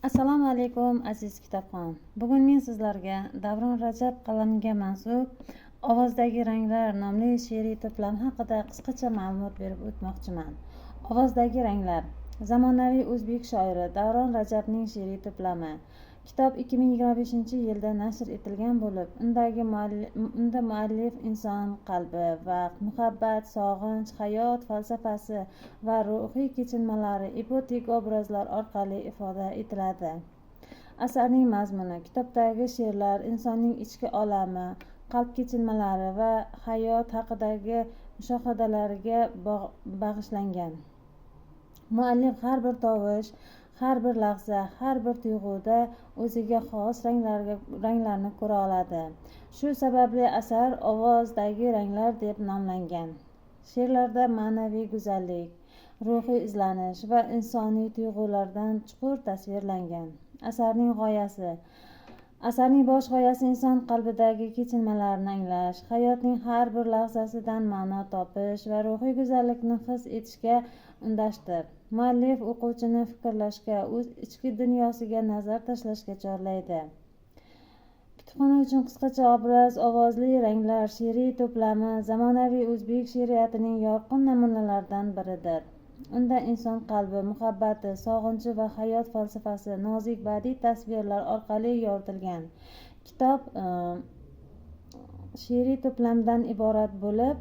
Assalomu alaykum, aziz kitobxon! Bugun men sizlarga Davron Rajab qalamiga mansub "Ovozdagi ranglar" nomli she'riy to'plam haqida qisqacha ma'lumot berib o'tmoqchiman. "Ovozdagi ranglar" zamonaviy o'zbek shoiri Davron Rajabning she'riy to'plami. Kitob 2025-yilda nashr etilgan bo'lib, unda muallif inson qalbi, vaqt, muhabbat, sog'inch, hayot falsafasi va ruhiy kechinmalari epotik obrazlar orqali ifoda etiladi. Asarning mazmuni: kitobdagi she'rlar insonning ichki olami, qalb kechinmalari va hayot haqidagi mushohadalariga bag'ishlangan. Muallif har bir tovush, har bir lahza, har bir tuyg'uda o'ziga xos ranglarni ko'ra oladi. Shu sababli asar "Ovozdagi ranglar" deb nomlangan. She'rlarda ma'naviy go'zallik, ruhiy izlanish va insoniy tuyg'ulardan chuqur tasvirlangan. Asarning bosh g'oyasi inson qalbidagi kechinmalarni anglash, hayotning har bir lahzasidan ma'no topish va ruhiy go'zallikni his etishga undashdir. Muallif o'quvchini fikrlashga, o'z ichki dunyosiga nazar tashlashga chorlaydi. Kutubxona uchun qisqacha obraz: "Ovozli ranglar" she'riy to'plami zamonaviy o'zbek she'riyatining yorqin namunalaridan biridir. Unda inson qalbi, muhabbati, sog'inchi va hayot falsafasi nozik badiiy tasvirlar orqali yoritilgan. Kitob she'riy to'plamdan iborat bo'lib,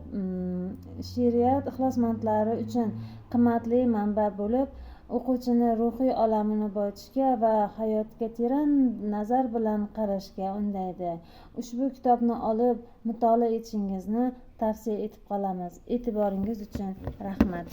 she'riyat ixlosmandlari uchun qimmatli manba bo'lib, o'quvchini ruhiy olamini boyitishga va hayotga teran nazar bilan qarashga undaydi. Ushbu kitobni olib mutolaa etishingizni tavsiya etib qolamiz. E'tiboringiz uchun rahmat.